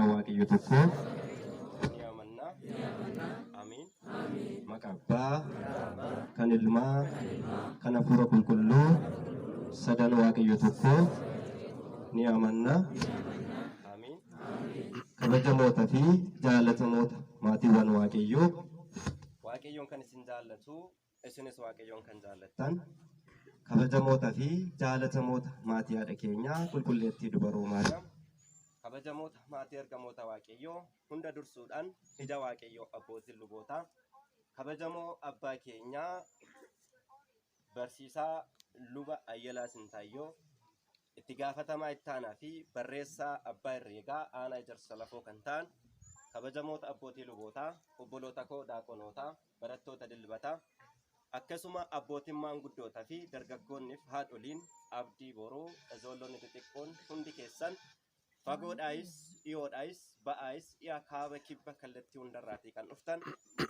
Sadan Waaqayyo tokko ni amanna. Amiin. Maqaa Abbaa, kan Ilmaa, kan Hafuura Qulqulluu, sadan Waaqayyo tokko ni amanna. Amiin. Kabajamoota fi jaalatamoota maatiiwwan Waaqayyoo. Waaqayyoon kan isin jaallatu, isinis Waaqayyoon kan jaallattan. Kabajamoota fi jaalatamoota maatii haadha keenyaa qulqulleettii dubaroo Maariyaam. Kabajamoota maatii ergamoota Waaqayyoo hunda dursuudhaan ija Waaqayyoo abbootiin lubootaa. Kabajamoo abbaa keenyaa barsiisaa luba Ayyalaa Sintaayyoo itti gaafatamaa ittaanaa fi barreessaa abbaa herreegaa aanaa ijarsa lafoo kan ta'an kabajamoota abbootii lubootaa obboloota koo daaqonootaa barattoota dilbataa akkasuma abbootiin maanguddootaa fi dargaggoonniif haadholiin abdii boruu ijoollonni xixiqqoon hundi keessan fagoodhaayis dhiyoodhaayis ba'aayis dhi'a kaaba kibba kallattii hundarraatii kan dhuftan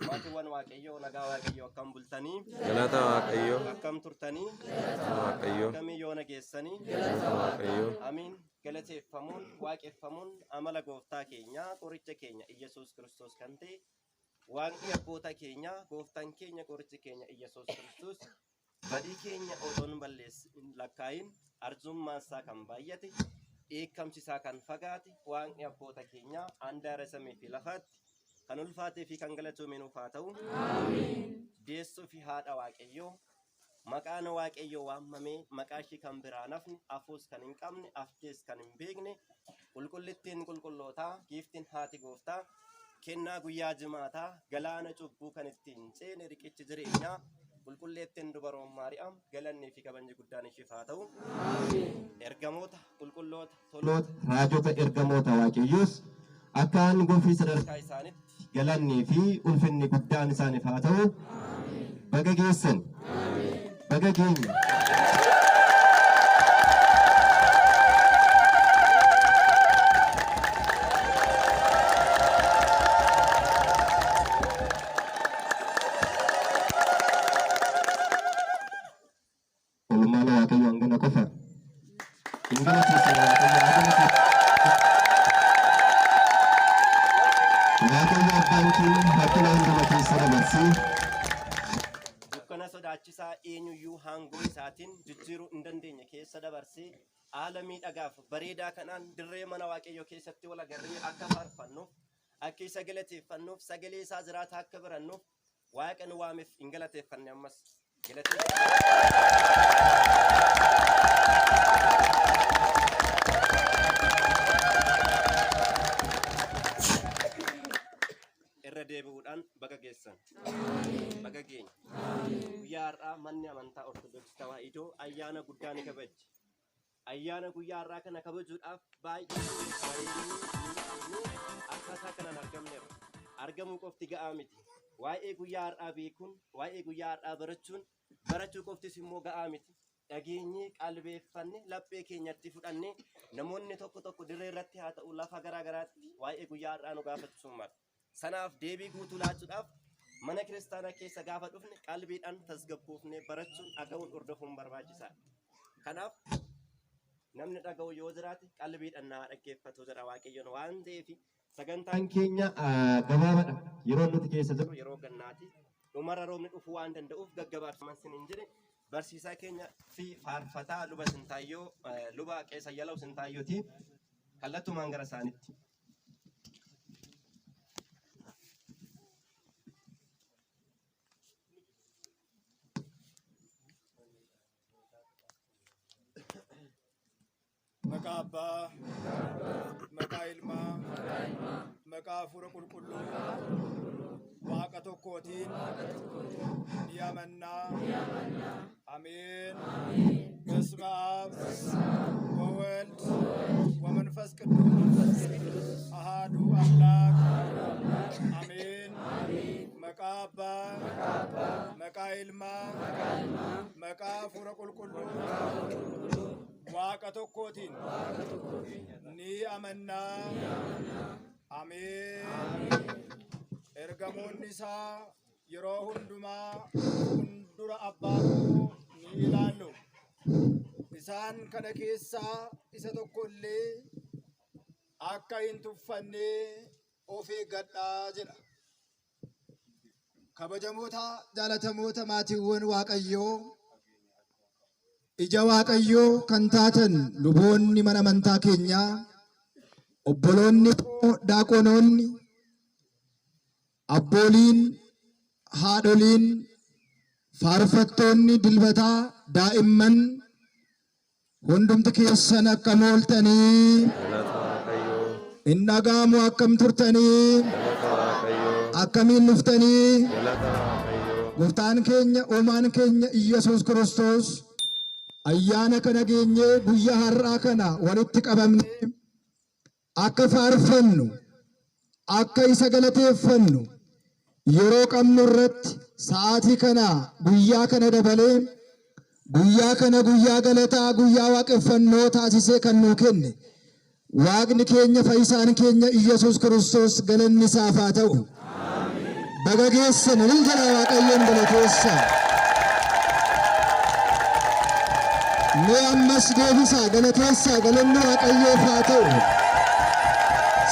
maatiiwwan waaqayyoo nagaa waaqayyoo akkam bultanii Galata Waaqayyoo. akkam turtanii Galata Waaqayyoo. akkamii yoona geessanii Galata Waaqayyoo. Amiin. Galateeffamuun, waaqeffamuun amala gooftaa keenyaa, qoricha keenya Iyyasuus Kiristoos kan ta'e, waaqni abboota keenyaa, gooftaan keenya qorichi keenya Iyyasuus Kiristoos badii keenya otoo hin balleessin lakkaayin arjummaan isaa kan baay'ate, dheekkamsi isaa kan fagaate, waaqni abboota keenyaa handaara samii fi lafaatti kan ulfaatee fi kan galatoome nuuf haa ta'u. Deessuu fi haadha Waaqayyoo maqaan Waaqayyoo waamamee maqaa ishii kan biraa nafni afuus kan hin qabne aftees kan hin beekne qulqullittiin qulqullootaa giiftiin haati gooftaa kennaa guyyaa jimaataa galaana cubbuu kan ittiin ceene riqichi jireenyaa qulqulleettiin dubaroon Maariyaam galannii fi kabajni guddaan ishiif haa ta'u. Ergamoota qulqulloota toloota raajota ergamoota Waaqayyoos akka aangoo fi sadarkaa isaanitti galannii fi ulfinni guddaan isaaniif haa ta'u. Baga geessan. Baga geenye. Oolmaan Waaqayyo hangana qofa. Hin galateessine Waaqayyo haa galateessu. Waaqayyo abbaan keenya rakkina hunduma keessa dabarsee dukkana sodaachisaa eenyuyyuu haangoo isaatiin jijjiiruu hin dandeenye keessa dabarsee haala miidhagaaf bareedaa kanaan dirree mana Waaqayyoo keessatti wal agarree akka faarfannuuf akka isa galateeffannuuf sagalee isaa jiraataa akka barannuuf Waaqa nu waameef hin galateeffanne ammas. Galateeffanne. Irra deebi'uudhaan baga geessan. Baga geenye. Guyyaa har'aa manni amantaa Ortodoksii Tawaahidoo ayyaana guddaa ni kabajji. Ayyaana guyyaa har'aa kana kabajuudhaaf baay'ee bareednee miidhagnee akkaataa kanaan argamneerra. Argamuu qofti ga'aa miti. Waa'ee guyyaa har'aa beekuun, waa'ee guyyaa har'aa barachuun, barachuu qoftis immoo ga'aa miti. Dhageenyee, qalbeeffanne, laphee keenyatti fudhannee namoonni tokko tokko dirree irratti haa ta'u lafa garaa garaatti waa'ee guyyaa har'aa nu gaafachuu mala. Sanaaf deebii guutuu laachuudhaaf mana kiristaanaa keessa gaafa dhufne qalbiidhaan tasgabboofnee barachuun, dhaga'uun, hordofuun barbaachisaadha. Kanaaf namni dhaga'u yoo jiraate qalbiidhaan naa dhaggeeffatu jedha Waaqayyoon waan ta'eef sagantaan keenya gabaabaadha. Yeroo nuti keessa jirru yeroo gannaati. Dhumarra roobni dhufuu waan danda'uuf gaggabaabsaman sinin jedhe barsiisaa keenya fi faarfataa luba Sintaayyoo luba Qees Ayyalaw Sintaayyooti kallattumaan gara isaanitti. Maqaa Abbaa, maqaa Ilmaa, maqaa Hafuura Qulqulluu, Waaqa tokkootiin ni amannaa. Ameen. በስመ አብ ወወልድ ወመንፈስ ቅዱስ አሃዱ አምላክ አሜን። Maqaa Abbaa, maqaa Ilmaa, maqaa Hafuura Qulqulluu, Waaqa tokkootiin ni amannaa. Ameen. Ergamoonni isaa yeroo hundumaa fuuldura abbaa koo ni ilaalu. Isaan kana keessaa isa tokko illee akka hin tuffanne of eeggadhaa jedha. Kabajamoota jaalatamoota maatiiwwan Waaqayyoo, ija Waaqayyoo kan taatan luboonni mana amantaa keenyaa, obboloonni koo daaqonoonni, abbooliin, haadholiin, faarfattoonni dilbataa, daa'imman hundumti keessan akkam ooltanii? Galata Waaqayyoo. Hin dhaga'amu, akkam turtanii? Galata Waaqayyoo. Akkamiin dhuftanii? Galata Waaqayyoo. Gooftaan keenya, uumaan keenya Iyyasuus Kiristoos ayyaana kana geenyee guyyaa har'aa kana walitti qabamnee akka faarfannu, akka isa galateeffannu, yeroo qabnu irratti sa'aatii kana, guyyaa kana dabalee, guyyaa kana guyyaa galataa, guyyaa waaqeffannoo taasisee kan nuu kenne Waaqni keenya, fayyisaan keenya Iyyasuus Kiristoos galanni isaaf haa ta'u. Baga geessan ni jedha, Waaqayyoon galateessaa. Mee ammas deebisaa, galateessaa, galanni Waaqayyoof haa ta'u.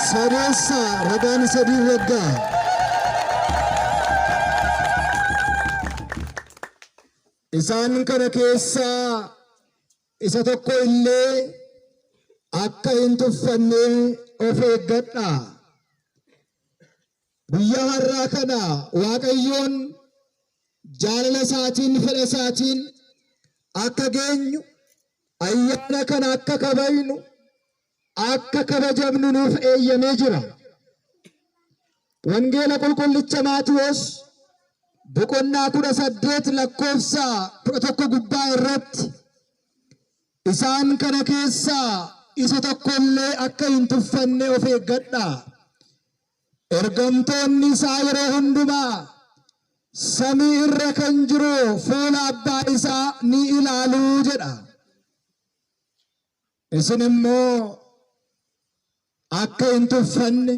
Sadeessaa, ragaan sadii raggaa. Isaan kana keessaa isa tokko illee akka hin tuffanne of eeggadhaa. Guyyaa har'aa kana Waaqayyoon jaalala isaatiin, fedha isaatiin akka geenyu, ayyaana kana akka kabajnu, akka kabajamnu nuuf eeyyamee jira. Wangeela qulqullicha Maatiyoos boqonnaa 18 lakkoofsa 11 gubbaa irratti, "Isaan kana keessaa isa tokkollee akka hin tuffanne of eeggadhaa. Ergamtoonni isaa yeroo hundumaa samii irra kan jiru fuula abbaa isaa ni ilaaluu" jedha. Isin immoo akka hin tuffanne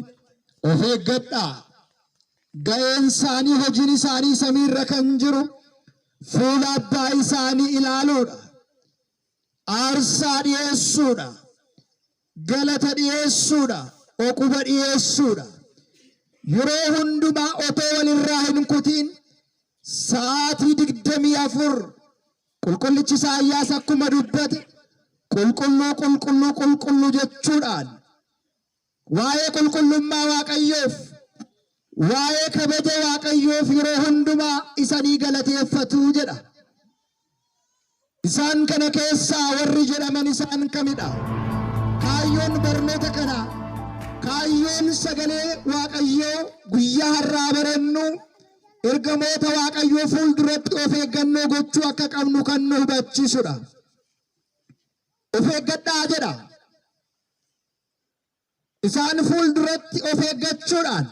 of eeggadhaa. Ga'een isaanii, hojiin isaanii samii irra kan jiru fuula abbaa isaanii ilaaluudha. Aarsaa dhiyeessuudha. Galata dhiyeessuudha. Oquba dhiyeessuudha. Yeroo hundumaa otoo walirraa hin kutiin sa'aatii 24, qulqullichi Isaayyaas akkuma dubbate, "Qulqulluu, qulqulluu, qulqulluu" jechuudhaan waa'ee qulqullummaa Waaqayyoof, waa'ee kabaja Waaqayyoof yeroo hundumaa isanii galateeffatu jedha. Isaan kana keessaa warri jedhaman isaan kamidha? Kaayyoon barnoota kanaa, kaayyoon sagalee Waaqayyoo guyyaa har'aa barannu, ergamoota Waaqayyoo fuulduratti of eeggannoo gochuu akka qabnu kan nu hubachiisudha. Of eeggadhaa jedha. Isaan fuulduratti of eeggachuudhaan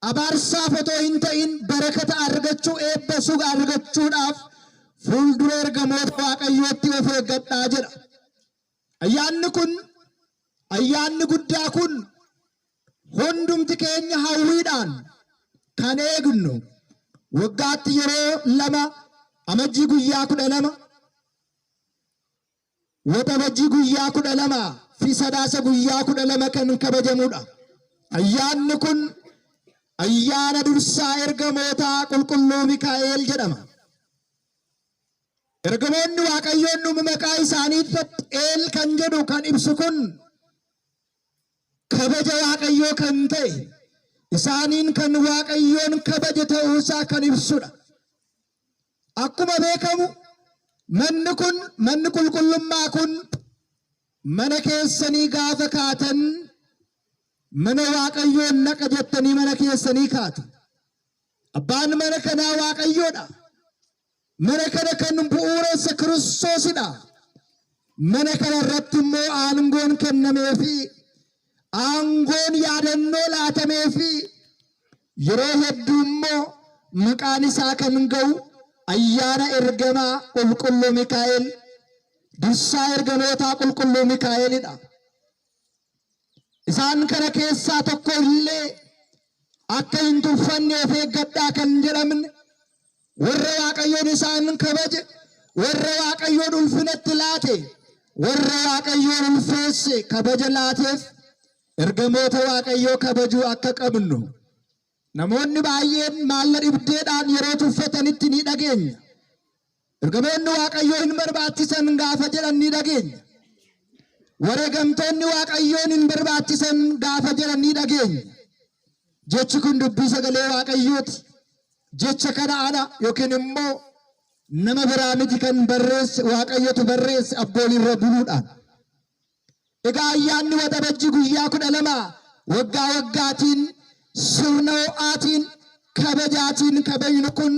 abaarsaaf otoo hin ta'in barakata argachuu, eebba suga argachuudhaaf fuuldura ergamoota Waaqayyootti of eeggadhaa jedha. Ayyaanni kun, ayyaanni guddaa kun, hundumti keenya hawwiidhaan kan eegnu, waggaatti yeroo lama, Amajjii guyyaa 12, Waxabajjii guyyaa 12 fi Sadaasa guyyaa 12 kan kabajamudha. Ayyaanni kun ayyaana dursaa ergamootaa qulqulluu Mikaa'el jedhama. Ergamoonni Waaqayyoon dhuma maqaa isaanii irratti Eel kan jedhu kan ibsu kun kabaja Waaqayyoo kan ta'e, isaaniin kan Waaqayyoon kabaje ta'uusaa kan ibsudha. Akkuma beekamu manni kun, manni qulqullummaa kun, mana keessanii gaafa kaatan mana Waaqayyoon naqa jettanii mana keessanii kaatu. Abbaan mana kanaa Waaqayyoodha. Mana kana kan bu'uuresse Kiristoosidha. Mana kana irratti immoo aangoon kennameefi, aangoon yaadannoo laatameefi, yeroo hedduu immoo maqaan isaa kan ga'u ayyaana ergamaa qulqulluu Mikaa'el, dursaa ergamootaa qulqulluu Mikaa'elidha. Isaan kana keessaa tokko illee akka hin tuffanne of eeggadhaa kan jedhamne warra Waaqayyoon isaan kabaje, warra Waaqayyoon ulfinatti laate, Warra Waaqayyoon ulfeesse kabaja laateef ergamoota Waaqayyoo kabajuu akka qabnu namoonni baay'een maalla dhibdeedhaan yeroo tuffatanitti ni dhageenya. Ergamoonni Waaqayyoo hin barbaachisan gaafa jedhan ni dhageenya. Wareegamtoonni Waaqayyoon hin barbaachisan gaafa jedhan ni dhageenya. Jechi kun dubbii sagalee Waaqayyooti. Jecha kana ana yookiin immoo nama biraa miti kan barreesse, Waaqayyotu barreesse abbooliirra buluudhaan. Egaa ayyaanni Waxabajjii guyyaa 12 waggaa waggaatiin sirna ho'aatiin kabajaatiin kabajnu kun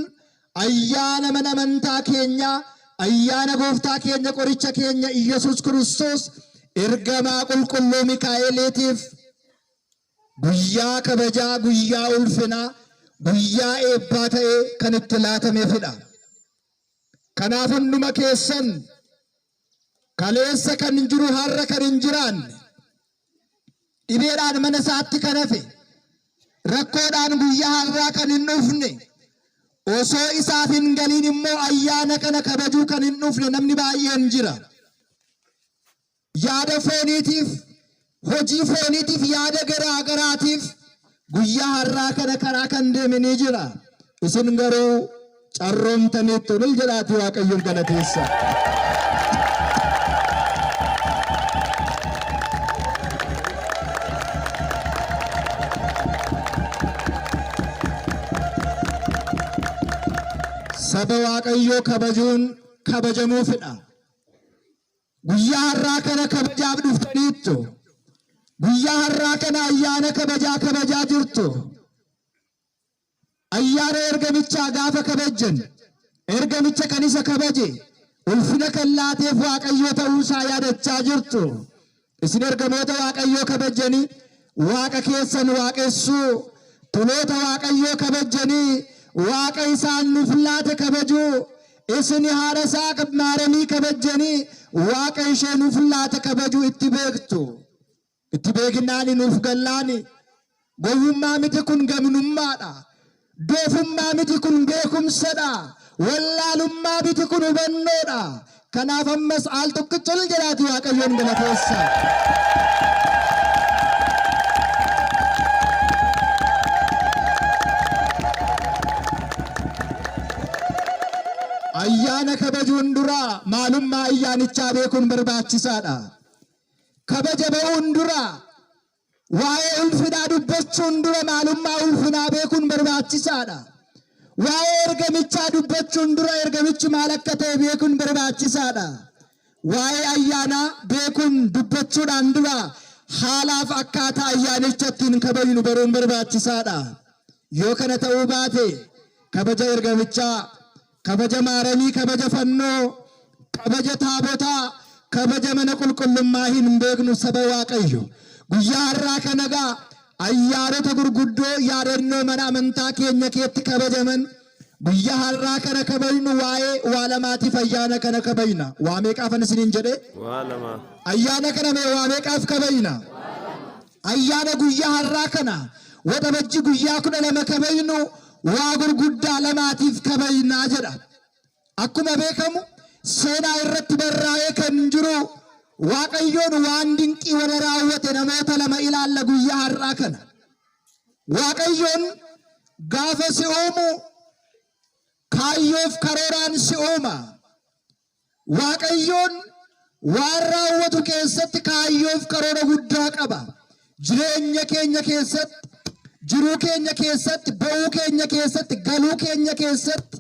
ayyaana mana amantaa keenyaa, ayyaana gooftaa keenya qoricha keenya Iyyasuus Kiristoos ergamaa qulqulluu Mikaa'eliitiif guyyaa kabajaa, guyyaa ulfinaa, guyyaa eebbaa ta'ee kan itti laatameefidha. Kanaaf hunduma keessan kaleessa kan jiru har'a kan hin jiraanne, dhibeedhaan mana isaatti kan hafe, rakkoodhaan guyyaa har'aa kan hin dhufne, osoo isaaf hin galiin immoo ayyaana kana kabajuu kan hin dhufne namni baay'een jira. Yaada fooniitiif, hojii fooniitiif, yaada garaa garaatiif guyyaa har'aa kana karaa kan deeme ni jira. Isin garuu carroomtaniittu lil jedhaatii Waaqayyoon galateessa. Saba Waaqayyoo kabajuun kabajamuufidha. Guyyaa har'aa kana kabajaaf dhuftaniittu. Guyyaa har'aa kana ayyaana kabajaa kabajaa jirtu. Ayyaana ergamichaa gaafa kabajjan, ergamicha kan isa kabaje, ulfina kan laateef Waaqayyoo ta'uu isaa yaadachaa jirtu. Isin ergamoota Waaqayyoo kabajjanii Waaqa keessan waaqessuu, toloota Waaqayyoo kabajjanii Waaqa isaan nuuf laate kabajuu, isin haadha isaa Maaramii kabajjanii Waaqa ishee nuuf laate kabajuu itti beektu. Itti beeknaani nuuf gallaani. Gowwummaa miti kun gamnummaadha. Doofummaa miti kun beekumsadha. Wallaalummaa miti kun hubannoodha. Kanaaf ammas al tokkicha ol jedhaati Waaqayyoon galateessa. Ayyaana kabajuun dura maalummaa ayyaanichaa beekuun barbaachisaadha. Kabaja ba'uun dura, waa'ee ulfinaa dubbachuun dura maalummaa ulfinaa beekuun barbaachisaadha. Waa'ee ergamichaa dubbachuun dura ergamichi maal akka ta'e beekuun barbaachisaadha. Waa'ee ayyaanaa beekuun dubbachuudhaan dura haalaaf akkaataa ayyaanicha ittiin kabajnu baruun barbaachisaadha. Yoo kana ta'uu baate kabaja ergamichaa, kabaja Maaramii, kabaja fannoo, kabaja taabotaa, kabaja mana qulqullummaa hin beeknu saba Waaqayyo. Guyyaa har'aa kana egaa ayyaanota gurguddoo yaadannoo mana amantaa keenya keetti kabajaman guyyaa har'aa kana kabajnu waa'ee waa lamaatiif ayyaana kana kabajna. Waa meeqaafan isiniin jedhe? Waa lama. Ayyaana kana mee waa meeqaaf kabajna? Ayyaana guyyaa har'aa kana Waxabajji guyyaa 12 kabajnu waa gurguddaa lamaatiif kabajnaa jedha. Akkuma beekamu seenaa irratti barraa'ee kan jiru Waaqayyoon waan dinqii warra raawwate namoota lama ilaalla guyyaa har'aa kana. Waaqayyoon gaafa si uumu kaayyoof karooraan si uuma. Waaqayyoon waan raawwatu keessatti kaayyoof karoora guddaa qaba. Jireenya keenya keessatti, jiruu keenya keessatti, ba'uu keenya keessatti, galuu keenya keessatti,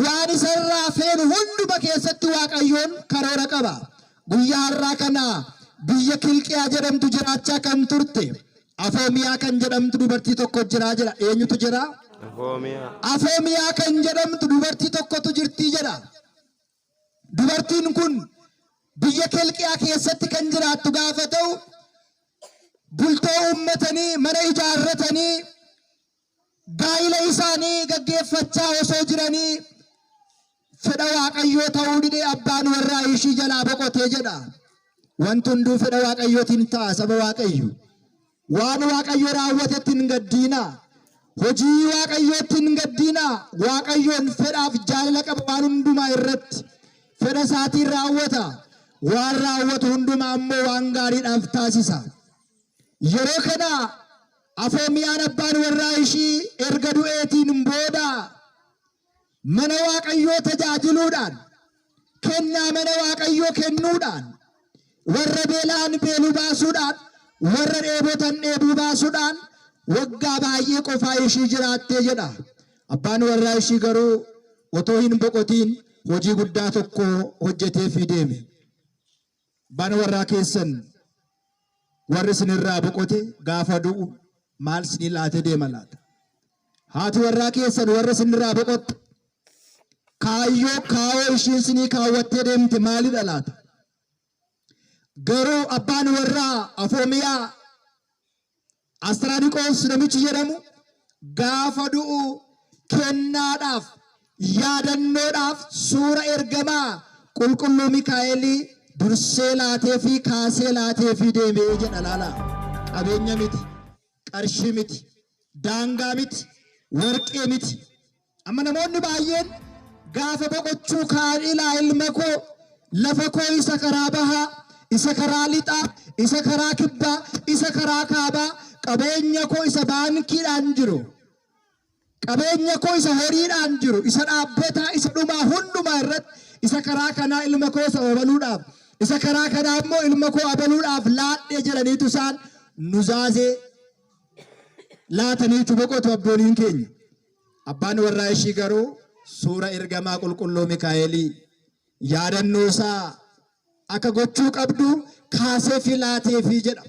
waan isarraa feenu hunduma keessatti Waaqayyoon karoora qaba. Guyyaa har'aa kana biyya Kilqiyaa jedhamtu jiraachaa kan turte Afoomiyaa kan jedhamtu dubartii tokko jira jedha. Eenyutu jira? Afoomiyaa. Afoomiyaa kan jedhamtu dubartii tokkotu jirti jedha. Dubartiin kun biyya Kelqiyaa keessatti kan jiraattu gaafa ta'u, bultoo uummatanii, mana ijaarratanii, gaa'ila isaanii gaggeeffachaa osoo jiranii fedha Waaqayyoo ta'uu didee abbaan warraa ishii jalaa boqotee jedha. Wanti hunduu fedha Waaqayyootiin ta'a saba Waaqayyo. Waan Waaqayyo raawwatetti hin gaddiinaa. Hojii Waaqayyootti hin gaddiinaa. Waaqayyoon fedhaaf jaalala qaba waan hundumaa irratti. Fedha isaatiin raawwata. Waan raawwatu hundumaa immoo waan gaariidhaaf taasisa. Yeroo kana Afoomiyaan abbaan warraa ishii erga du'eetiin booda mana Waaqayyoo tajaajiluudhaan, kennaa mana Waaqayyoo kennuudhaan, warra beela'an beeluu baasuudhaan, warra dheebotan dheebuu baasuudhaan waggaa baay'ee qofaa ishii jiraattee jedha. Abbaan warraa ishii garuu otoo hin boqotiin hojii guddaa tokko hojjeteefii deeme. Abbaan warraa keessan warri isinirraa boqote gaafa du'u maal isinii laatee deema laata? Haati warraa keessan warra isinirraa boqotte kaayyoo kaawoo ishiin isinii kaawwattee deemte maalidha laata? Garuu abbaan warraa Afoomiyaa Astiraaniqoos namichi jedhamu gaafa du'u kennaadhaaf yaadannoodhaaf suura ergamaa qulqulluu Mikaa'elii dursee laatee fi kaasee laatee fi deemee jedha laala. Qabeenya miti, qarshii miti, daangaa miti, warqee miti. Amma namoonni baay'een gaafa boqochuu kaan ilaa ilma koo lafa koo isa karaa bahaa, isa karaa lixaa, isa karaa kibbaa, isa karaa kaabaa, qabeenya koo isa baankiidhaan jiru, qabeenya koo isa horiidhaan jiru, isa dhaabbataa, isa dhumaa hundumaa irratti isa karaa kanaa ilma koo isa abaluudhaaf, isa karaa kanaa immoo ilma koo abaluudhaaf laadhee jedhaniitu isaan nuzaazee laataniitu boqotu abbooliin keenya. Abbaan warraa ishii garuu suura ergamaa qulqulluu Mikaa'elii yaadannoo isaa akka gochuu qabdu kaasee fi laateefii jedha.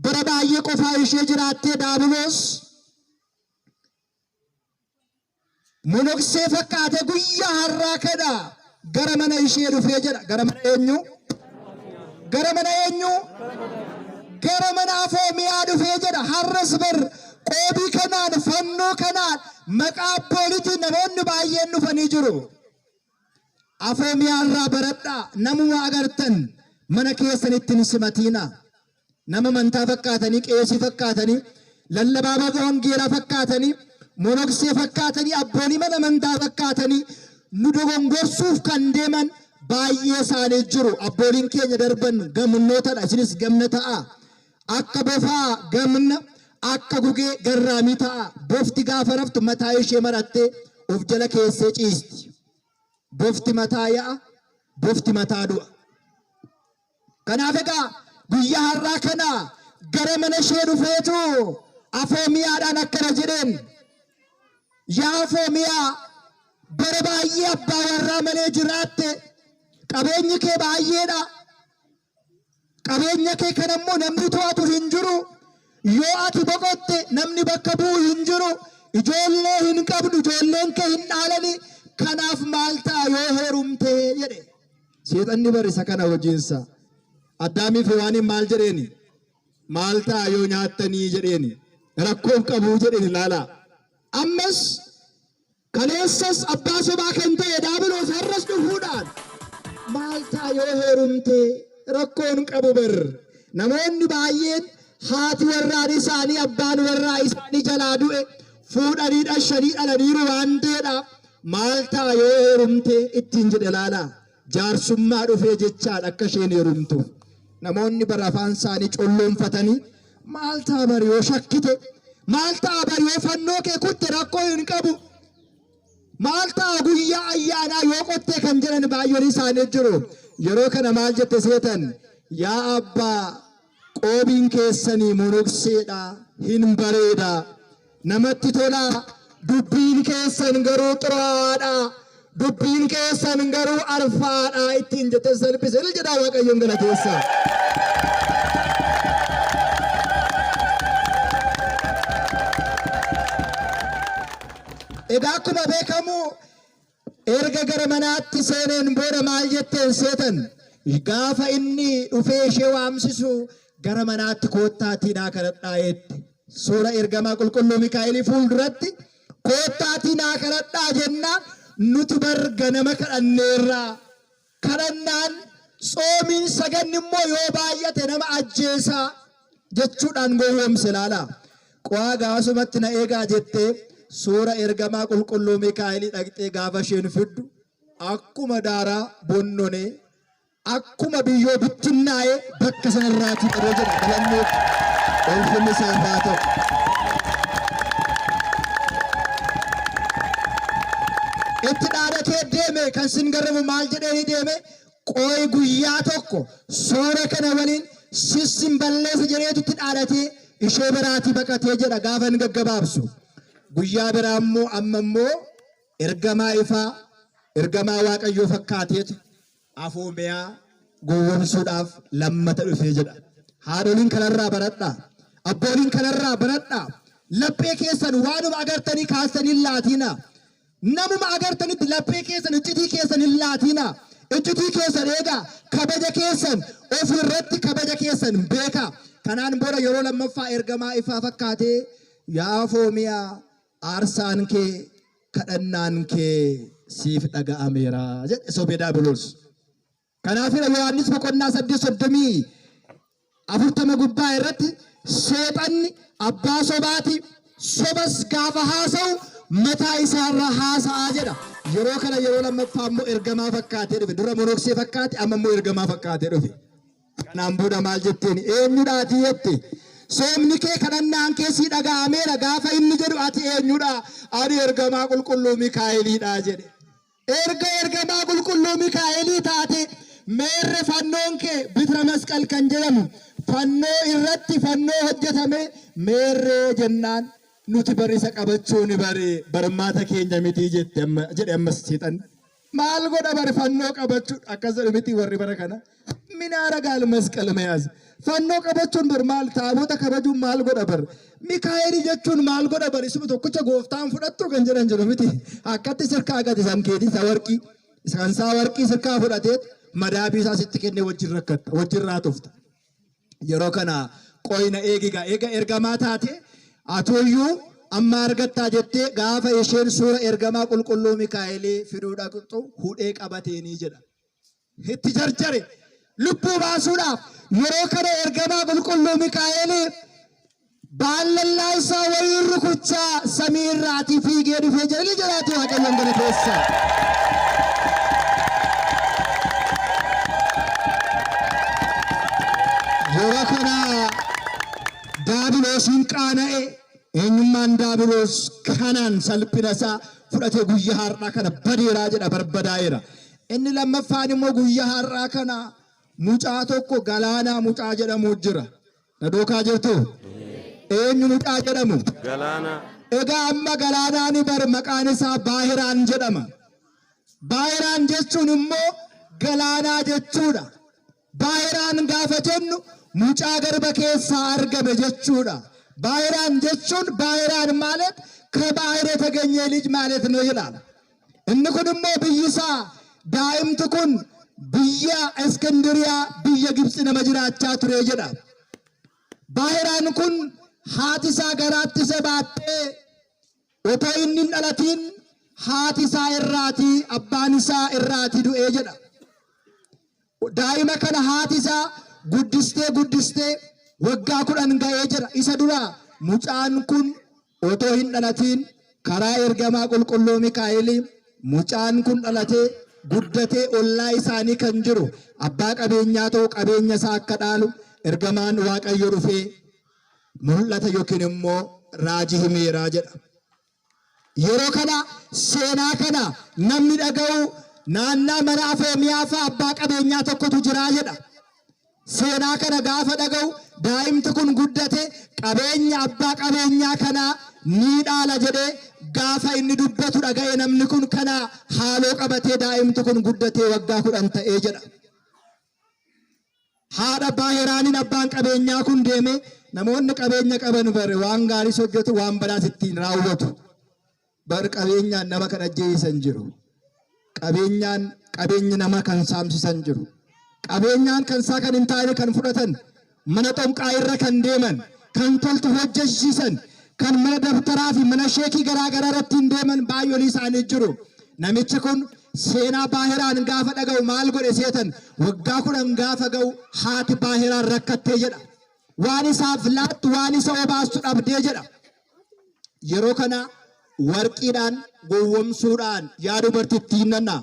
Bara baay'ee qofaa ishee jiraattee Daabiloos monoksee fakkaate guyyaa har'aa kana gara mana ishee dhufee jedha. Gara mana eenyu? Gara mana eenyu? Gara mana Afoomiyaa dhufee jedha. Har'as bar qoobii kanaan, fannoo kanaan, maqaa abbooliitiin namoonni baay'een dhufanii jiru. Afoomiyaa irraa baradhaa. Namuma agartan mana keessanitti hin simatiina. Nama amantaa fakkaatanii, qeesii fakkaatanii, lallabaa wangeelaa fakkaatanii, monoksee fakkaatanii, abboolii mana amantaa fakkaatanii nu dogongorsuuf kan deeman baay'ee isaanii jiru. Abbooliin keenya darban gamnootadha. Isinis gamna ta'a. Akka bofaa gamna, akka gugee garraamii ta'a. Bofti gaafa raftu mataa ishee marattee of jala keessee ciisti. Bofti mataa ya'a, bofti mataa du'a. Kanaaf egaa guyyaa har'aa kana gara mana ishee dhufeetu Afoomiyaadhaan akkana jedheen. Yaa Afoomiyaa, bara baay'ee abbaa warraa malee jiraatte, qabeenyi kee baay'eedha. Qabeenya kee kana immoo namni to'atu hin jiru. Yoo ati boqotte namni bakka bu'u hin jiru. Ijoollee hin qabdu, ijoolleen kee hin dhaalani. Kanaaf maal ta'a yoo heerumte jedhe. Seexanni barisa kana hojiinsa. Addaamii fi Hewaaniin maal jedheeni? Maal ta'a yoo nyaattanii jedheeni. Rakkoof qabuu jedheen ilaala. Ammas kaleessas abbaa sobaa kan ta'e Daabiloos har'as dhufuudhaan maal ta'a yoo heerumte rakkoon qabu bar. Namoonni baay'een haati warraan isaanii abbaan warraa isaanii jalaa du'e fuudhanii dhashanii dhalaniiru waan ta'eedhaaf maal ta'a yoo heerumte ittiin jedhe laala. Jaarsummaa dhufee jechaadha akka isheen heerumtuuf. Namoonni bara afaan isaanii colloonfatanii maal ta'a bar yoo shakkite, maal ta'a bar yoo fannoo kee kutte rakkoo hin qabu, maal ta'a guyyaa ayyaanaa yoo qottee kan jedhan baay'oon isaanii jiru. Yeroo kana maal jette seetan? Yaa abbaa, qoobiin keessanii monokseedha, hin bareeda, namatti tola, dubbiin keessan garuu xuraa'aadha, dubbiin keessan garuu arfaadha ittiin jette salphise. Jedhaa Waaqayyoon galateessa. Egaa akkuma beekamu erga gara manaatti seeneen booda maal jetteen seetan? Gaafa inni dhufee ishee waamsisu gara manaatti koottaatii naa kadhadhaa jette. Suura ergamaa qulqulluu Mikaa'elii fuulduratti koottaatii naa kadhadhaa jennaan nuti bar ganama kadhanneerraa. Kadhannaan tsoomiin saganni immoo yoo baay'ate nama ajjeesaa jechuudhaan gowwoomse laala. Qo'aa gaafasumatti na eegaa jettee suura ergamaa qulqulluu Mikaa'elii dhaqxee gaafa isheen fiddu akkuma daaraa bonnonee Akkuma biyyoo bittinnaa'ee bakka sanarraatii qabee jedha. Galanni ulfinni isaaf haa ta'u. Itti dhaadatee deeme. Kan sin garramu maal jedhee deeme? Qooyi guyyaa tokko suura kana waliin sissin balleessa jedheetu itti dhaadatee ishee biraatii baqatee jedha gaafa hin gaggabaabsu. Guyyaa biraa immoo amma immoo ergamaa ifaa, ergamaa Waaqayyoo fakkaateetu Afoomiyaa gowwomsuudhaaf lammata dhufee jedha. Haadholiin kanarraa baradhaa. Abbooliin kanarraa baradhaa. Laphee keessan waanuma agartanii kaastanii hin laatiinaa. Namuma agartanitti laphee keessan, iccitii keessan hin laatiinaa. Iccitii keessan eegaa. Kabaja keessan of irratti kabaja keessan beekaa. Kanaan booda yeroo lammaffaa ergamaa ifaa fakkaatee, yaa Afoomiyaa, aarsaan kee, kadhannaan kee siif dhaga'ameera jedhe sobee Daabiloos. Kanaafidha Yohaannis boqonnaa 8 30 40 gubbaa irratti seexanni abbaa sobaati, sobas gaafa haasa'u mataa isaarra haasa'aa jedha. Yeroo kana yeroo lammaffaa immoo ergamaa fakkaatee dhufe. Dura monoksee fakkaate, amma immoo ergamaa fakkaatee dhufe. Kanaan booda maal jetteen? Eenyudha ati jette. Soomni kee, kadhannaan kee sii dhaga'ameera gaafa inni jedhu, ati eenyudha? Ani ergamaa qulqulluu Mikaa'eliidha jedhe. Erga ergamaa qulqulluu Mikaa'elii taate, meerre fannoon kee? Bitira masqal kan jedhamu fannoo irratti fannoo hojjetame meerree jennaan, nuti barisa qabachuu ni bare barmaata keenya miti jette amma jedhe ammas seexanni. Maal godha bari fannoo qabachuun? Akkas jedhu miti warri bara kana. Minaara gaal masqal meyaaz. Fannoo qabachuun bar maal, taabota kabajuun maal godha bar? Mikaa'eli jechuun maal godha bar? Isuma tokkicha gooftaan fudhattu kan jedhan jiru miti. Akkatti sirkaa gati san keetii isa warqii. Kan isaa warqii sirkaa fudhatee madaabii isaa sitti kennee wajjin rakkatta, wajjin raatofta. Yeroo kana qoyna eegiga eega ergamaa taate atuyyuu amma argattaa jettee gaafa isheen suura ergamaa qulqulluu Mikaa'elii fiduu dhaqxu hudhee qabateenii jedha. Itti jarjare lubbuu baasuudhaaf. Yeroo kana ergamaa qulqulluu Mikaa'elii baallallaa isaa wayiin rukuchaa samii irraatii fiigee dhufee jedha. Ni jiraatu Waaqayyoon galateessaa. Yeroo kana Daabiloosiin qaana'e. Eenyummaan Daabiloos kanaan salphina isaa fudhatee guyyaa har'aa kana badeeraa jedha, barbadaa'eera. Inni lammaffaan immoo guyyaa har'aa kana mucaa tokko Galaanaa mucaa jedhamu jira. Na duukaa jirtu? Eenyu mucaa jedhamu? Galaanaa. Egaa amma Galaanaan bar maqaan isaa Baahiraan jedhama. Baahiraan jechuun immoo galaanaa jechuudha. Baahiraan gaafa jennu mucaa garba keessaa argame jechuudha. Baahiraan jechuun baahiraan ማለት ከባህር የተገኘ ልጅ ማለት ነው ይላል። Inni kun immoo biyyi isaa, daa'imti kun biyya Iskindiriyaa, biyya Gibxi nama jiraachaa ture jedha. Baahiraan kun haati isaa garaatti isa baattee otoo inni hin dhalatiin haati isaa irraatii, abbaan isaa irraatii du'ee jedha. Daa'ima kana haati isaa guddistee guddistee waggaa 10 ga'ee jira. Isa dura mucaan kun otoo hin dhalatiin karaa ergamaa qulqulluu Mikaa'elii mucaan kun dhalatee guddatee ollaa isaanii kan jiru abbaa qabeenyaa ta'u qabeenya isaa akka dhaalu ergamaan Waaqayyo dhufee mul'ata yookiin immoo raajii himeeraa jedha. Yeroo kana seenaa kana namni dhaga'u naannaa mana Afoomiyaa fa'a abbaa qabeenyaa tokkotu jiraa jedha. Seenaa kana gaafa dhaga'u daa'imti kun guddate qabeenya abbaa qabeenyaa kanaa ni dhaala jedhee gaafa inni dubbatu dhaga'e, namni kun kana haaloo qabatee daa'imti kun guddatee waggaa 10 ta'ee jedha. Haadha Baahiraaniin abbaan qabeenyaa kun deeme. Namoonni qabeenya qaban bare waan gaariis hojjetu, waan badaas ittiin raawwatu. Bar qabeenyaan nama kan ajjeesan jiru. Qabeenyaan qabeenya nama kan saamsisan jiru. Qabeenyaan kan isaa kan hin taane kan fudhatan, mana xonqaa irra kan deeman, kan toltu hojjechiisan, kan mana dabtaraa fi mana sheekii garaa garaa irratti hin deeman baay'olii isaanii jiru. Namichi kun seenaa Baahiraan gaafa dhaga'u maal godhe seetan? Waggaa 10 gaafa ga'u haati Baahiraan rakkattee jedha. Waan isaaf laattu, waan isa obaastu dhabdee jedha. Yeroo kana warqiidhaan gowwomsuudhaan, yaa dubartittiin nana,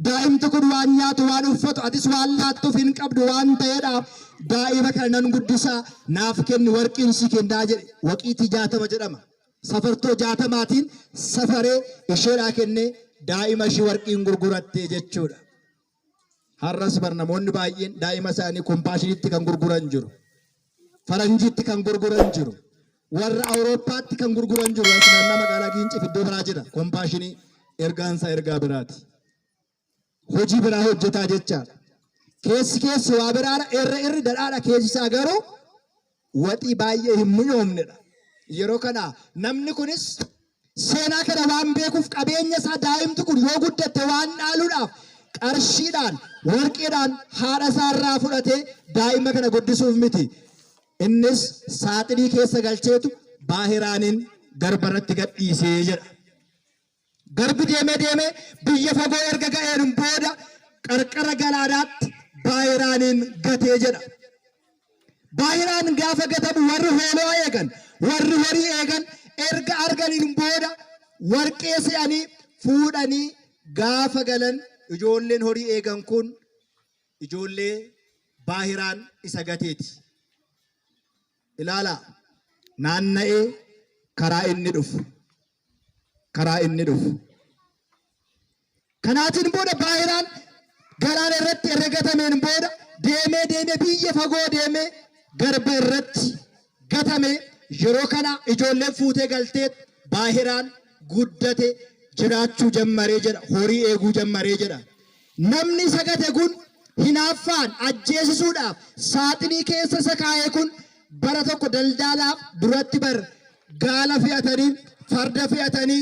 Daa'imti kun waan nyaatu waan uffatu atis waan laattuuf hin qabdu waan ta'eedhaaf daa'ima kana nan guddisaa naaf kenni warqiin si kennaa jedhe. Waqiitii 60 jedhama. Safartoo 60tiin safaree isheedhaa kennee daa'ima ishii warqiin gurguratte jechuudha. Har'as bar namoonni baay'een daa'ima isaanii Compassionitti kan gurguran jiru. Faranjiitti kan gurguran jiru. Warra Awurooppaatti kan gurguran jiru. As naannoo magaalaa Giinciif iddoo biraa jira. Compassionii ergaansaa ergaa biraati. Hojii biraa hojjetaa jechaadha. Keessi keessi waa biraadha. Irra irri dhadhaadha. Keessi isaa garuu waxii baay'ee hin mi'oomnedha. Yeroo kana namni kunis seenaa kana waan beekuuf qabeenya isaa daa'imti kun yoo guddatte waan dhaaluudhaaf qarshiidhaan warqiidhaan haadha isaa irraa fudhatee daa'ima kana guddisuuf miti. Innis saaxinii keessa galcheetu baahiraaniin garba irratti gadhiisee jedha. Garbi deemee deemee biyya fagoo erga ga'een booda qarqara galaanaatti baahiraaniin gatee jedha. Baahiraan gaafa gatamu warri hoolaa eegan, warri horii eegan erga arganiin booda warqee se'anii fuudhanii gaafa galan ijoolleen horii eegan kun ijoollee baahiraan isa gateeti. Ilaalaa, naanna'ee karaa inni dhufu. Karaa inni dhufu. Kanaatiin booda baahiraan galaana irratti erga gatameen booda deemee deemee biyya fagoo deemee garba irratti gatame. Yeroo kana ijoolleen fuutee galtee baahiraan guddate jiraachuu jammaree jedha. Horii eeguu jammaree jedha. Namni isa gate kun hinaaffaan ajjeesisuudhaaf saaxinii keessa isa kaa'e kun bara tokko daldaalaaf duratti bar gaala fe'atanii farda fe'atanii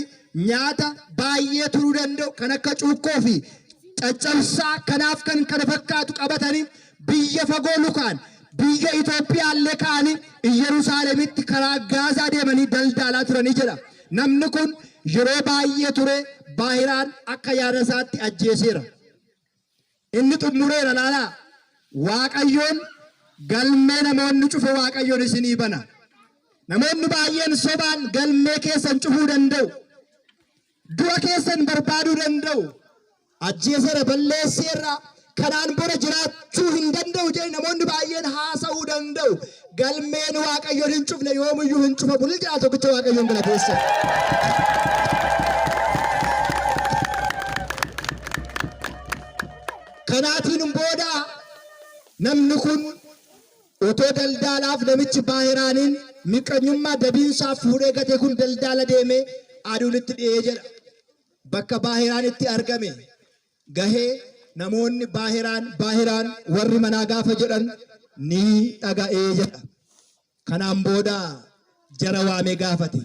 nyaata baay'ee turuu danda'u kan akka cuukkoo fi caccabsaa kanaaf kan kana fakkaatu qabatanii biyya fagoo lukaan biyya Itoophiyaallee ka'anii Yerusaalemitti karaa Gaazaa deemanii daldaalaa turanii jedha. Namni kun yeroo baay'ee ture baahiraan akka yaada isaatti ajjeeseera. Inni xumureera laalaa. Waaqayyoon galmee namoonni cufe Waaqayyoon isinii bana. Namoonni baay'een sobaan galmee keessan cufuu danda'u. Du'a keessan barbaaduu danda'u. Ajjeeseera, balleesseera, kanaan booda jiraachuu hin danda'u jedhanii namoonni baay'een haasa'uu danda'u. Galmeen Waaqayyoon hin cufne yoomiyyuu hin cufamu. Ni jira tokkicha Waaqayyoon galateessa. Kanaatiin booda namni kun otoo daldaalaaf namichi baahiraaniin miqanyummaa dabiinsaa fuudhee gate kun daldaala deemee aduun itti dhi'ee jedha. Bakka baahiraan itti argame gahee namoonni baahiraan baahiraan warri manaa gaafa jedhan ni dhaga'ee jedha. Kanaan booda jara waamee gaafate.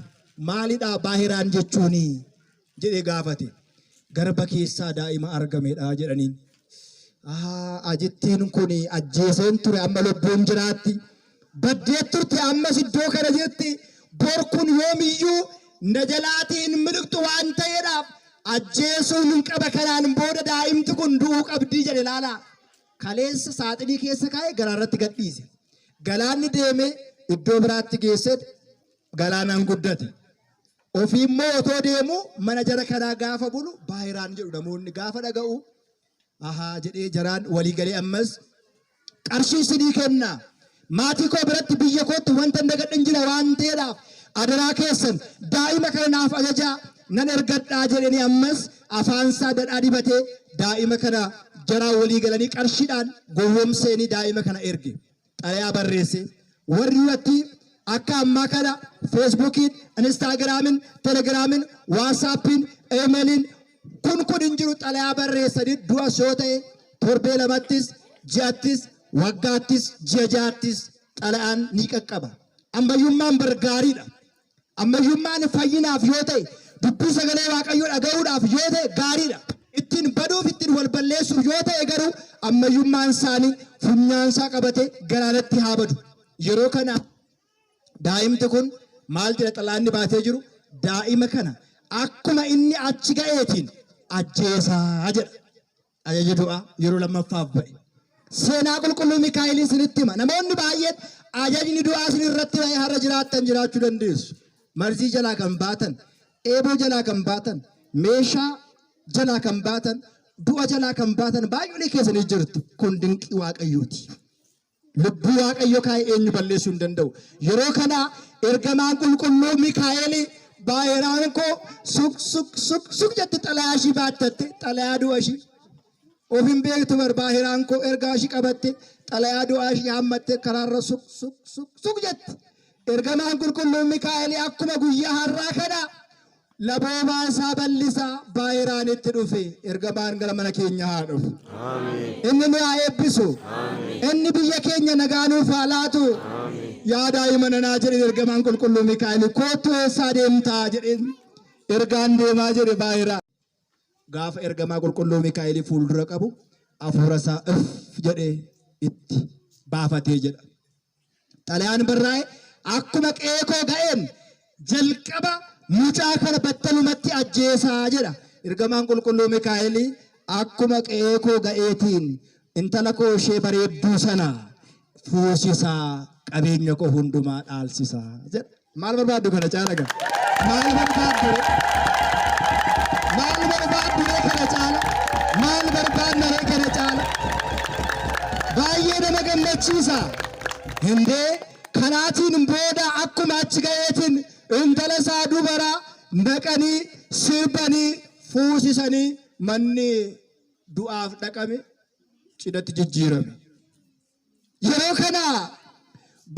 Maalidhaa baahiraan jechuuni jedhee gaafate. Garba keessaa daa'ima argamedha jedhaniin. Ajittiin kun ajjeeseen ture amma lubbuun jiraatti. Baddee turte ammas iddoo kana jirti. Bor kun yoomiyyuu na jalaatii hin miliqxu waan ta'eedhaaf ajjeesuun hin qaba, kanaan booda daa'imti kun du'uu qabdii jedhe laalaa. Kaleessa saaxinii keessa kaa'ee garaarratti gadhiise. Galaanni deemee iddoo biraatti geesseet galaanaan guddate. Ofii immoo otoo deemu mana jara kanaa gaafa bulu baahiraan jedhu namoonni gaafa dhaga'u ahaa jedhee jaraan walii galee ammas qarshii isinii kenna. Maatii koo biratti biyya kootti wanta hin dagadhin jira waan ta'eedhaaf adaraa keessan daa'ima kana naaf ajajaa nan ergadhaa jedhanii ammas afaansaa dhadhaa dibatee daa'ima kana jaraan walii galanii qarshiidhaan gowwoomseenii daa'ima kana erge. Xalayaa barreesse. Warri duratti akka ammaa kana Facebookiin, Instagramiin, Telegramiin, WhatsAppiin, emailiin kun kun hin jiru. Xalayaa barreessanii du'a yoo ta'e torbee lamattis, ji'attis, waggaattis, ji'a ja'attis xalayaan ni qaqqaba. Ammayyummaan bar gaariidha. Ammayyummaan fayyinaaf yoo ta'e, dubbii sagalee Waaqayyoo dhaga'uudhaaf yoo ta'e gaariidha. Ittiin baduuf, ittiin wal balleessuuf yoo ta'e garuu ammayyummaan isaanii funyaansaa qabate galaanatti haa badu. Yeroo kana daa'imti kun maal jedha xalaanni baatee jiru? Daa'ima kana akkuma inni achi ga'eetiin ajjeesaa jedha. Ajaja du'aa yeroo lammaffaaf ba'e. Seenaa qulqulluu Mikaa'el isinitti hima. Namoonni baay'een ajajni du'aa isin irratti ba'ee har'a jiraattan jiraachuu dandeessu. Marzii jalaa kan baatan, eeboo jalaa kan baatan, meeshaa jalaa kan baatan, Du'a jalaa kan baatan baay'ee keessanii jirtu. Kun dinqii Waaqayyooti. Lubbuu Waaqayyo kaa'e eenyu balleessuu hin danda'u. Yeroo kana ergamaan qulqulluu Mikaa'el baay'inaan koo suk suk suk suk jette xalayaa ishii baattatte, xalayaa du'a ishii. Of hin beektu bar baay'inaan koo ergaa ishii qabatte, xalayaa du'aa ishii hammatte karaarra suk suk suk suk jette. Ergamaan qulqulluun Mikaa'el akkuma guyyaa har'aa kana laboobaa isaa bal'isaa baay'inaan itti dhufe. Ergamaan gara mana keenya haa dhufu. Ameen. Inni nu haa eebbisu. Ameen. Inni biyya keenya nagaa nuuf haa laatu. Ameen. Yaa daa'ima nanaa jedheen ergamaan qulqulluu Mikaa'el, kottu eessaa deemtaa jedheen. Ergaan deemaa jedhe baay'inaan. Gaafa ergamaa qulqulluu Mikaa'el fuuldura qabu hafuura isaa if jedhee itti baafatee jedha. Xalayaan barraa'e akkuma qeekoo ga'een jalqaba mucaa kana battalumatti ajjeesaa jedha. Ergamaan qulqulluu Mikaa'el akkuma qeekoo ga'eetiin intala koo ishee bareedduu sana fuusisaa, qabeenya koo hundumaa dhaalsisaa jedha. Maal barbaaddu kana caala gaa? Maal barbaaddu? Maal barbaaddu ree kana caala? Maal barbaadna ree kana caala? Baay'ee nama gammachiisa. Hindee kanaatiin booda akkuma achi ga'eetiin intala isaa dubara naqanii sirbanii fuusisanii manni du'aaf dhaqame cidhatti jijjiirame. Yeroo kana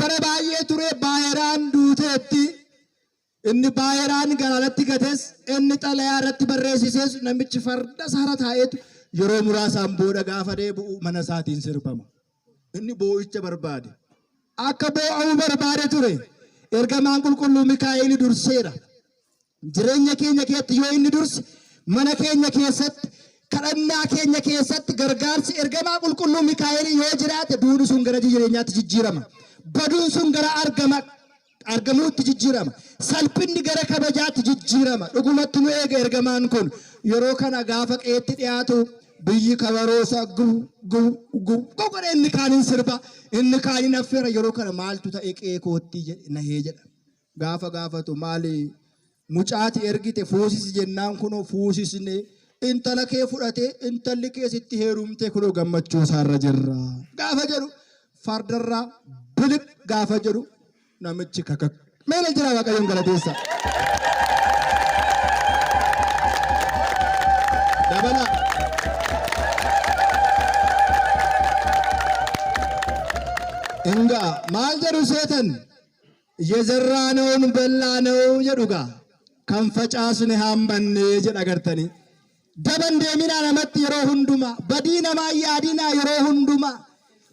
bara baay'ee ture baay'eraan duuteetti. Inni baay'eraan galaanatti gates, inni xalayaa irratti barreessises, namichi farda isaarra taa'eetu yeroo muraasaan booda gaafa deebi'u mana isaatiin sirbama. Inni boo'icha barbaade. Akka boo'amu barbaade ture. Ergamaan qulqulluu Mikaa'el durseera. Jireenya keenya keessatti yoo inni durse, mana keenya keessatti, kadhannaa keenya keessatti gargaarsi ergamaa qulqulluu Mikaa'el yoo jiraate duuni sun gara jireenyaatti jijjiirama. Baduun sun gara argamuutti jijjiirama. Salphinni gara kabajaatti jijjiirama. Dhugumatti nu eega ergamaan kun. Yeroo kana gaafa qe'eetti dhiyaatu biyyi kabaroosa guw guw guw godhe, inni kaaniin sirba, inni kaaniin affeera. Yeroo kana maaltu ta'e qe'ee kootti nahee jedha. Gaafa gaafatu, maali mucaati ergite fuusisi jennaan kunoo fuusisne, intala kee fudhate, intalli kee sitti heerumte, kunoo gammachuu isaarra jirra. Gaafa jedhu fardarraa biliq gaafa jedhu namichi kakak. Meela jira Waaqayyoon galateessa. Dabala. Ingaa maal jedhu seetan? የዘራነውን በላነው jedhu gaa, kan facaasne haammanne jedha gartanii. Daban deeminaa namatti yeroo hundumaa, badii namaa yaadinaa yeroo hundumaa,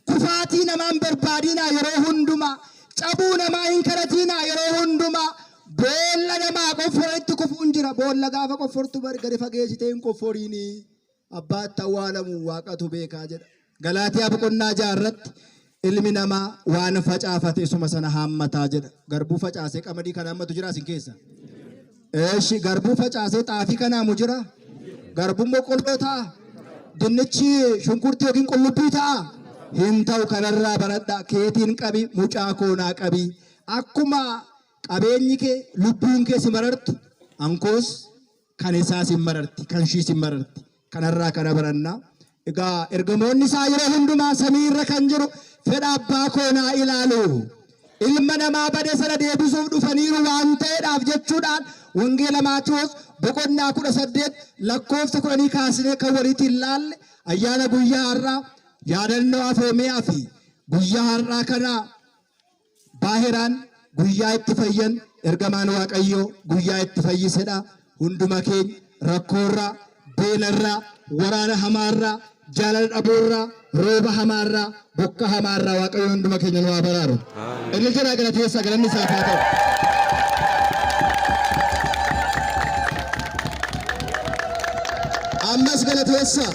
kufaatii namaa hin barbaadinaa yeroo hundumaa, cabuu namaa hin kadhatinaa yeroo hundumaa. Boolla namaa qofforanitti kufuun jira. Boolla gaafa qoffortu bari gadi fageessitee hin qofforiinii. Abbaatti awwaalamu Waaqatu beekaa jedha. Galaatiyaa boqonnaa 6 irratti ilmi namaa waan facaafate isuma sana haammataa jedha. Garbuu facaasee qamadii kan haammatu jira isin keessa? Eeshi, garbuu facaasee xaafii kan haamu jira? Garbuun boqqolloo ta'a? Dinnichi shunkurtii yookiin qullubbii ta'a? Hin ta'u. Kanarraa baradha. Keetiin qabi, mucaa koo naa qabi. Akkuma qabeenyi kee, lubbuun kee si marartu, ankoos kan isaa si mararti, kan ishii si mararti. Kanarraa kana barannaa. Egaa ergamoonni isaa yeroo hundumaa samii irra kan jiru fedha abbaa koo naa ilaalu. Ilma namaa bade sana deebisuuf dhufaniiru waan ta'eedhaaf jechuudhaan Wangeela Maatiyoos boqonnaa 18 lakkoofsa 10 kaasnee kan walitti ilaalle, ayyaana guyyaa har'aa yaadannoo afoomiyaa fi guyyaa har'aa kana baahiraan guyyaa itti fayyan, ergamaan Waaqayyoo guyyaa itti fayyisedha. Hunduma keenya rakkoorraa, beelarraa, waraana hamaarraa, jaalala dhabuurraa, rooba hamaarraa, bokka hamaarraa Waaqayyo hunduma keenya nu haa baraaru. Inni jedhaa galateessaa, galanni isaaf haa ta'u. Ammas galateessaa.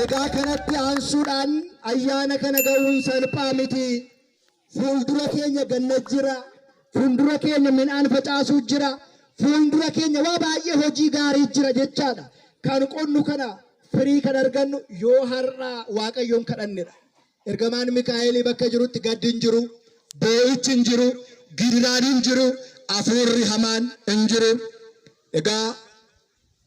Egaa kanatti aansuudhaan ayyaana kana ga'uun salphaa miti. Fuuldura keenya ganna jira. Fuuldura keenya midhaan facaasuu jira. Fuuldura keenya waa baay'ee hojii gaarii jira jechaadha. Kan qonnu kana firii kan argannu yoo har'aa Waaqayyoon kadhannedha. Ergamaan Mikaa'elii bakka jirutti gaddi hin jiru, boo'ichi hin jiru, gidiraan hin jiru, hafuurri hamaan hin jiru. Egaa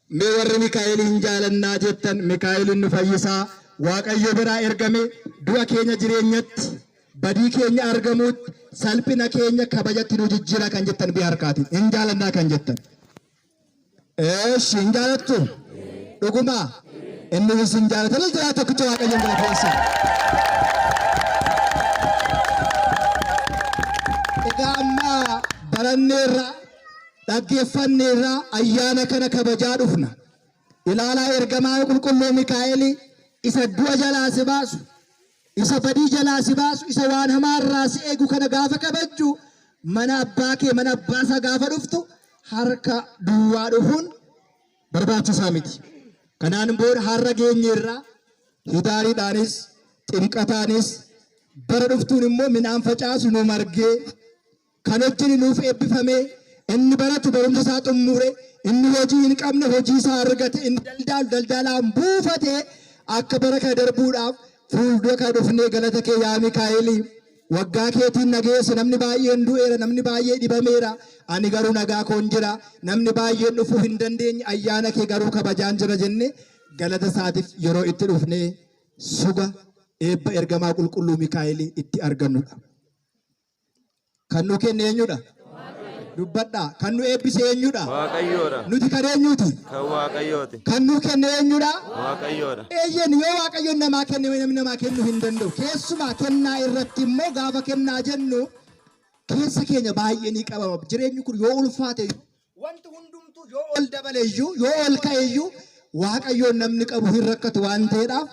Mee warri Mikaa'eliin jaalannaa jettan, Mikaa'eliin nu fayyisaa, Waaqayyo biraa ergame, du'a keenya jireenyatti, badii keenya argamuutti, salphina keenya kabajatti nu jijjiira kan jettan biyya harkaatiin hin jaalannaa kan jettan. Eeshi, hin jaalattu? Dhugumaa? Inni isin jaalatan jira tokkicha Waaqayyoon galateessa. Egaa amma baranneerra, dhaggeeffanneerra, ayyaana kana kabajaa dhufna. Ilaalaa ergamaa qulqulluu Mikaa'el isa du'a jalaa si baasu, isa badii jalaa si baasu, isa waan hamaarraa si eegu kana gaafa kabajju, mana abbaa kee, mana abbaa isaa gaafa dhuftu harka duwwaa dhufuun barbaachisaa miti. Kanaan booda har'a geenyeerraa hidaariidhaanis ximqataanis bara dhuftuun immoo midhaan facaasu nu margee, kan hojjeni nuuf eebbifamee, inni baratu barumsa isaa xumure, inni hojii hin qabne hojii isaa argate, inni daldaalu daldalaan buufate akka bara kana darbuudhaaf fuuldura kana dhufnee galata kee yaa Mikaa'elii. Waggaa keetiin nageesse. Namni baay'een du'eera, namni baay'ee dhibameera, ani garuu nagaa koon jira, namni baay'een dhufuu hin dandeenye ayyaana kee garuu kabajaan jira jenne galata isaatiif yeroo itti dhufnee suga eebba ergamaa qulqulluu Mikaa'elii itti argannudha. Kan nu kenne eenyudha? Dubbadhaa. Kan nu eebbise eenyudha? Waaqayyoodha. Nuti kan eenyuti? Kan Waaqayyooti. Kan nu kenne eenyudha? Waaqayyoodha. Eeyyen, yoo Waaqayyoon namaa kenne namni namaa kennuu hin danda'u. Keessumaa kennaa irratti immoo gaafa kennaa jennu keessa keenya baay'ee ni qabama. Jireenyi kun yoo ulfaate iyyuu, wanti hundumtuu yoo ol dabale iyyuu, yoo ol ka'e iyyuu, Waaqayyoon namni qabu hin rakkatu waan ta'eedhaaf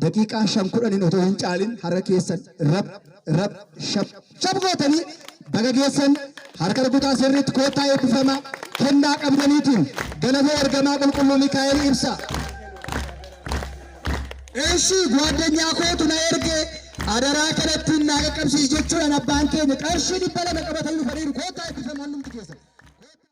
daqiiqaa 5 10n otoo hin caalin harka keessan rab rab shab shab gootanii baga geessan harka rukutaa sirriitti koottaa eebbifamaa kennaa qabdaniitiin galata ergamaa qulqulluu Mikaa'el ibsa. Eshi, ጓደኛ kootu na erge, adaraa kanattiin naa qaqqabsiisi jechuudhaan abbaan keenya qarshii 200 qabatanii dhufaniiru, koottaa.